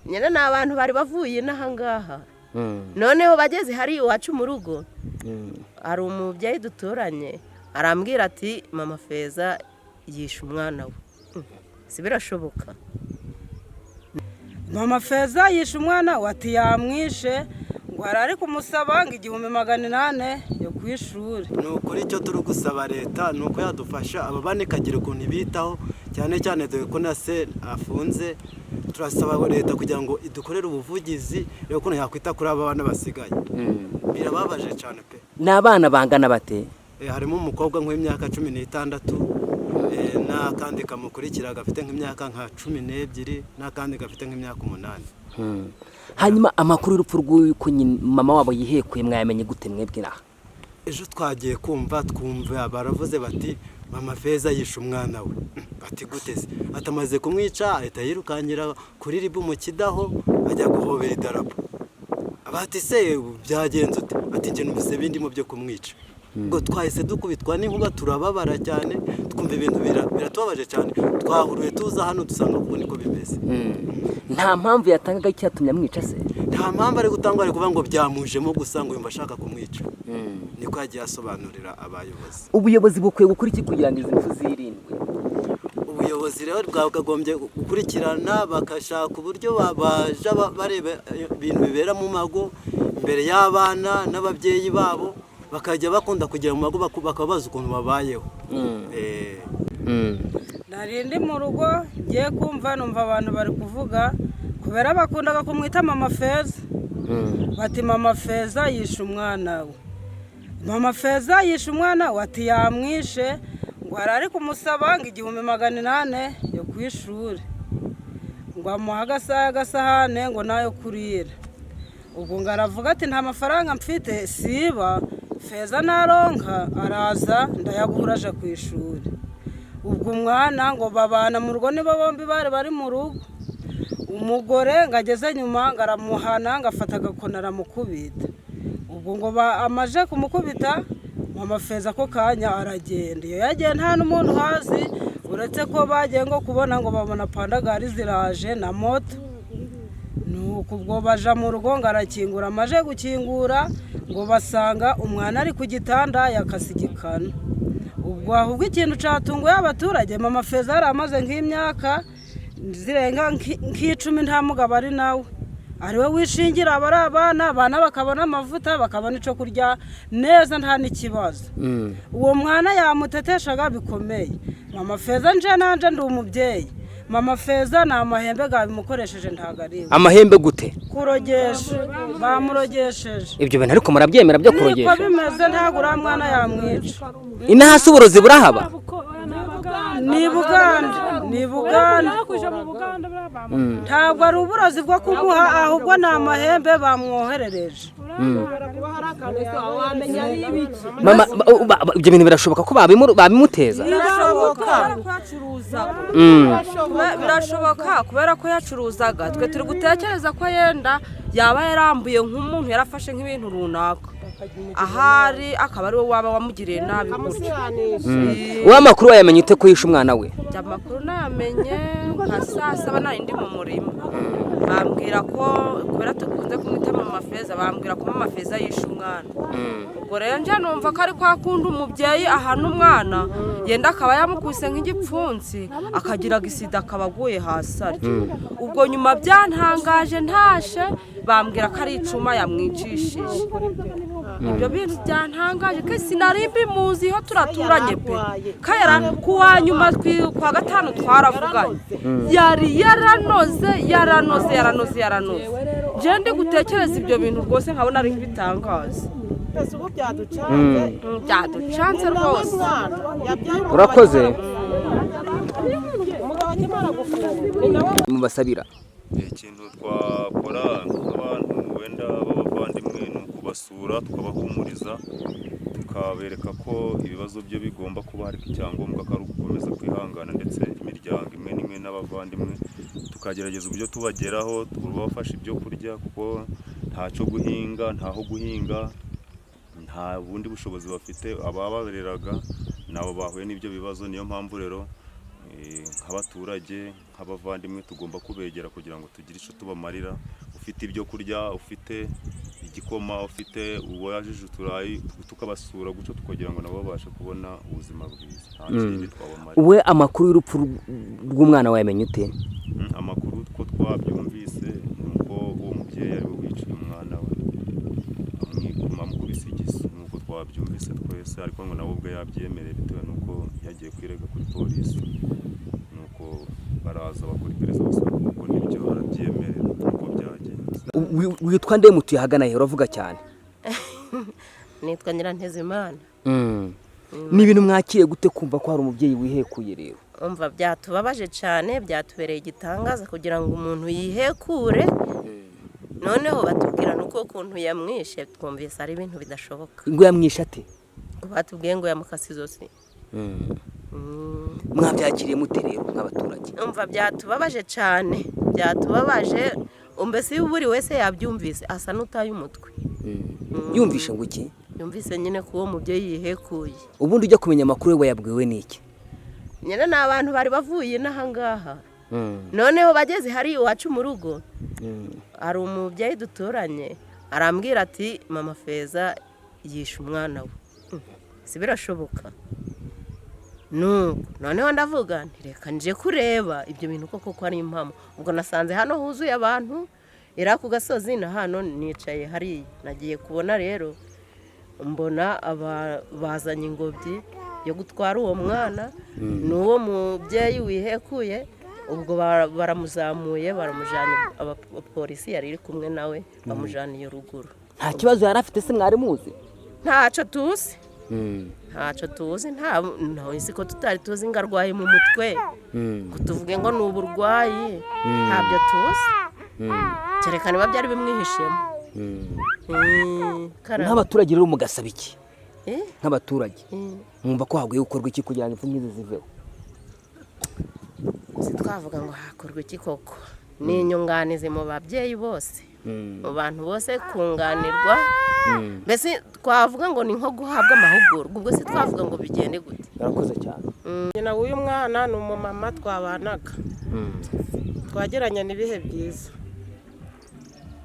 Nyine ni abantu bari bavuye inaha ngaha. Noneho bageze hariya iwacu mu rugo, hari umubyeyi duturanye, arambwira ati: "Mama Feza yishe umwana we." Si birashoboka? Mama Feza yishe umwana we, ati yamwishe, ngo ari kumusaba ngo 1800 yo ku ishuri. Ni ukuri, icyo turi gusaba leta ni uko yadufasha aba bana, ikagira ukuntu ibitaho, cyane cyane dore ko na se afunze. Turasaba leta kugira ngo idukorere ubuvugizi, reba ukuntu yakwita kuri aba bana basigaye. Birababaje cyane pe. Ni abana bangana bate? Harimo umukobwa nk'w'imyaka 16, n'akandi kamukurikira gafite nk'imyaka nka 12, n'akandi gafite nk'imyaka 8. Hanyuma amakuru y'urupfu rw'uko mama wabo yihekuye mwayamenye gute mwebwe inaha? Ejo twagiye kumva, twumva baravuze bati: "Mama Feza yishe umwana we." Bati: "Gute se?" Atamaze kumwica ahita yirukankira kuri RIB mu Kidaho, ajya guhobera idarapo. Bati: "Se byagenze ute?" Ati: "Njye numvise bindimo byo kumwica." Ngo twahise dukubitwa n'inkuba, turababara cyane, twumva ibintu biratubabaje cyane. Twahuruye tuza hano, dusanga ubu niko bimeze. Nta mpamvu yatangaga icyatumye amwica se? Nta mpamvu ari gutanga, ari kuvuga ngo byamujemo gusa, ngo yumva ashaka kumwica. Niko yagiye asobanurira abayobozi. Ubuyobozi bukwiye gukora iki kugira ngo izi mpfu zirindwe? Ubuyobozi rero bwakagombye gukurikirana, bagashaka uburyo baja bareba ibintu bibera mu mago imbere y'abana n'ababyeyi babo, bakajya bakunda kugera mu mago, bakaba bazi ukuntu babayeho. Nari ndi mu rugo, ngiye kumva numva abantu bari kuvuga, kubera bakundaga kumwita Mama Feza, bati: "Mama Feza yishe umwana we, Mama Feza yishe umwana we." Ati yamwishe, ngo ari kumusaba ngo 1800 yo ku ishuri, ngo amuhe agasahane ngo nayo kurira. Ubwo ngo aravuga ati: "Nta mafaranga mfite, siba Feza naronka araza ndayagura aje ku ishuri." Ubwo umwana ngo babana mu rugo, nibo bombi bari bari mu rugo. Umugore ngo ageze nyuma ngo aramuhana, ngo afata agakoni aramukubita. Ubwo ngo amaje kumukubita, Mama Feza ako kanya aragenda. Iyo yagiye nta n'umuntu uhazi, uretse ko bagiye ngo kubona ngo babona pandagari ziraje na moto. Nuko ubwo baja mu rugo, ngo arakingura. Amaje gukingura, ngo basanga umwana ari ku gitanda yakase igikanu. Ubwo ahubwo ikintu cyatunguye abaturage, Mama Feza yari amaze nk'imyaka zirenga nk'icumi nta mugabo ari nawe, ari we wishingira abari abana, abana bakabona amavuta, bakabona icyo kurya neza, nta n'ikibazo. Uwo mwana yamuteteshaga bikomeye Mama Feza. Nje nanje ndi umubyeyi, Mama Feza ni amahembe gabimukoresheje, ntabwo ari we. Amahembe gute? Kurogesha, bamurogesheje. Ibyo bintu ariko murabyemera byo Niko kurogesha? bimeze, ntabwo uriya mwana yamwica. Inaha se uburozi burahaba? Ni Buganda, ni Buganda. Ntabwo ari uburozi bwo kumuha, ahubwo ni amahembe bamwoherereje. Mama, ibyo bintu birashoboka ko babimuteza? Birashoboka. Birashoboka kubera ko yacuruzaga. Twe turi gutekereza ko yenda yaba yarambuye nk'umuntu, yarafashe nk'ibintu runaka, ahari akaba ari we waba wamugiriye nabi gutyo. Wowe amakuru wayamenye ute ko yishe umwana we? Njye amakuru nayamenye nka saa saba, nari ndi mu murima, bambwira ko, kubera tukunze kumwita Mama Feza, bambwira ko Mama Feza yishe umwana. Ubwo rero njye numva ko ari kwa kundi umubyeyi ahana umwana, yenda akaba yamukubise nk'igipfunsi, akagira agisida, akaba aguye hasi atyo. Ubwo nyuma byantangaje, ntashe bambwira ko ari icuma yamwicishije. Ibyo bintu byantangaje ko sinari mbimuziho, turaturanye pe. Kayara ku wa nyuma kwa gatanu twaravuganye, yari yaranoze, yaranoze, yaranoze, yaranoze. Njye ndi gutekereza ibyo bintu rwose nkabona ari nk'ibitangaza. Byaducanze rwose. Urakoze. Mubasabira? Ikintu twakora nk'abantu wenda b'abavandimwe ni ukubasura, tukabahumuriza, tukabereka ko ibibazo byo bigomba kuba, ariko icyangombwa ko ari ugukomeza kwihangana, ndetse imiryango imwe n'imwe n'abavandimwe tukagerageza uburyo tubageraho, tubafasha ibyo kurya, kuko ntacyo guhinga, ntaho guhinga, nta bundi bushobozi bafite. Ababareraga nabo bahuye n'ibyo bibazo. Niyo mpamvu rero nk'abaturage nk'abavandimwe tugomba kubegera kugira ngo tugire icyo tubamarira. Ufite ibyo kurya, ufite igikoma, ufite uwajije uturayi, tukabasura gutyo tukagira ngo nabo babashe kubona ubuzima bwiza. Nta kindi twabamarira. We, amakuru y'urupfu rw'umwana wayamenye ute? Amakuru ko twabyumvise ni uko uwo mubyeyi ari we wiciye umwana we, amukubise igisu, nuko twabyumvise twese, ariko ngo nawe ubwe yabyemereye bitewe n'uko yagiye kwirega kuri polisi, nuko baraza bakora iperereza basanga kuko nibyo, arabyemerera uko byagenze. Witwa nde? Mutuye ahagana he? Uravuga cyane. Nitwa Nyirantezimana. Ni ibintu mwakiriye gute kumva ko hari umubyeyi wihekuye rero? Umva, byatubabaje cyane, byatubereye igitangaza kugira ngo umuntu yihekure, noneho batubwira n'uko ukuntu yamwishe, twumvise ari ibintu bidashoboka. Ngo yamwishe ate? Ngo batubwiye ngo yamukase izosi. Mwabyakiriye mute rero nk'abaturage? Umva, byatubabaje cyane, byatubabaje. Mbese iyo buri wese yabyumvise asa n'utaye umutwe. Yumvishe ngo iki? Yumvise nyine ko uwo mubyeyi yihekuye. Ubundi ujya kumenya amakuru we wayabwiwe n'iki? Nyine ni abantu bari bavuye inaha ngaha, noneho bageze hariya iwacu mu rugo, hari umubyeyi duturanye, arambwira ati: "Mama Feza yishe umwana we." Si birashoboka? Nuko noneho ndavuga nti: "Reka nje kureba ibyo bintu koko ko ari impamo." Ubwo nasanze hano huzuye abantu, iriya ku gasozi na hano nicaye hariya. Nagiye kubona rero mbona bazanye ingobyi yo gutwara uwo mwana n'uwo mubyeyi wihekuye. Ubwo baramuzamuye, baramujyanye, abapolisi yari iri kumwe nawe, bamujyana iyo ruguru. Nta kibazo yari afite se mwari muzi? Ntacyo tuzi, ntacyo tuzi. Nta ko tutari tuzi ngo arwaye mu mutwe, ngo tuvuge ngo ni uburwayi, ntabyo tuzi, kereka niba byari bimwihishemo. Karame. Nk'abaturage rero mugasaba iki? Eh? Nk'abaturage mwumva ko hakwiye gukorwa iki kugira ngo impfu nk'izi ziveho? Si twavuga ngo hakorwa iki koko? Ni inyunganizi mu babyeyi bose, mu bantu bose, kunganirwa. Mbese twavuga ngo ni nko guhabwa amahugurwa. Ubwo se twavuga ngo bigende gute? Barakoze cyane. Nyina w'uyu mwana ni umumama twabanaga, twagiranye n'ibihe byiza.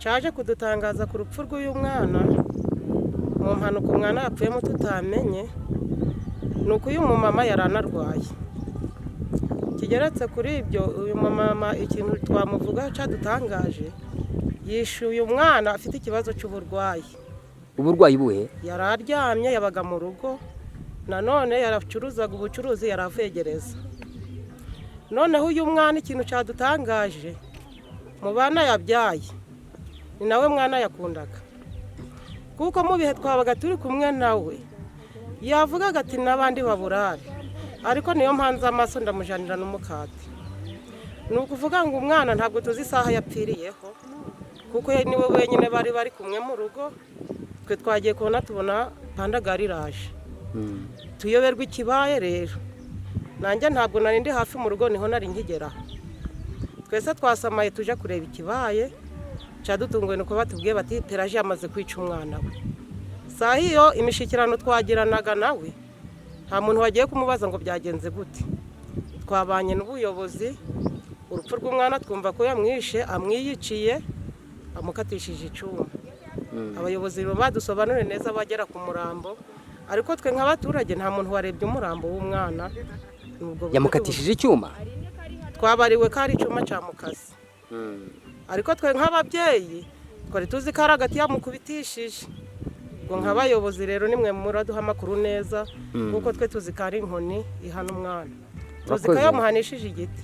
Cyaje kudutangaza ku rupfu rw'uyu mwana, mu mpanuka umwana yapfuyemo tutamenye, ni uko uyu mumama yari anarwaye. Kigeretse kuri ibyo, uyu mumama ikintu twamuvugaho cyadutangaje, yishyuye umwana afite ikibazo cy'uburwayi. Uburwayi buhe? Yari aryamye, yabaga mu rugo, nanone yaracuruzaga ubucuruzi, yari avuye gereza. Noneho uyu mwana, ikintu cyadutangaje, mu bana yabyaye ni nawe mwana yakundaga, kuko mu bihe twabaga turi kumwe nawe yavugaga ati: "N'abandi baburare, ariko niyo mpanze amaso ndamujanira n'umukati." Ni ukuvuga ngo umwana ntabwo tuzi isaha yapfiriyeho, kuko niwe wenyine bari bari kumwe mu rugo. Twe twagiye kubona tubona pandagari iraje, tuyoberwa ikibaye. Rero nanjye ntabwo nari ndi hafi mu rugo, niho nari nkigera. Twese twasamaye tujya kureba ikibaye. Cyadutunguwe nuko batubwiye bati: "Pelaji yamaze kwica umwana we." Saa hiyo imishyikirano twagiranaga nawe, nta muntu wagiye kumubaza ngo byagenze gute. Twabanye n'ubuyobozi, urupfu rw'umwana twumva ko yamwishe amwiyiciye, amukatishije icyuma. Abayobozi badusobanuriye neza bagera ku murambo, ariko twe nk'abaturage nta muntu warebye umurambo w'umwana. Ni ubwo buryo. Yamukatishije icyuma? Twabariwe ko ari icyuma cya mukasi, ariko twe nk'ababyeyi twari tuzi ko ari agati yamukubitishije. Ubwo nk'abayobozi rero nimwe muraduha amakuru neza, kuko twe tuzi ko ari inkoni ihana umwana, tuzi ko Urakoze. yamuhanishije igiti.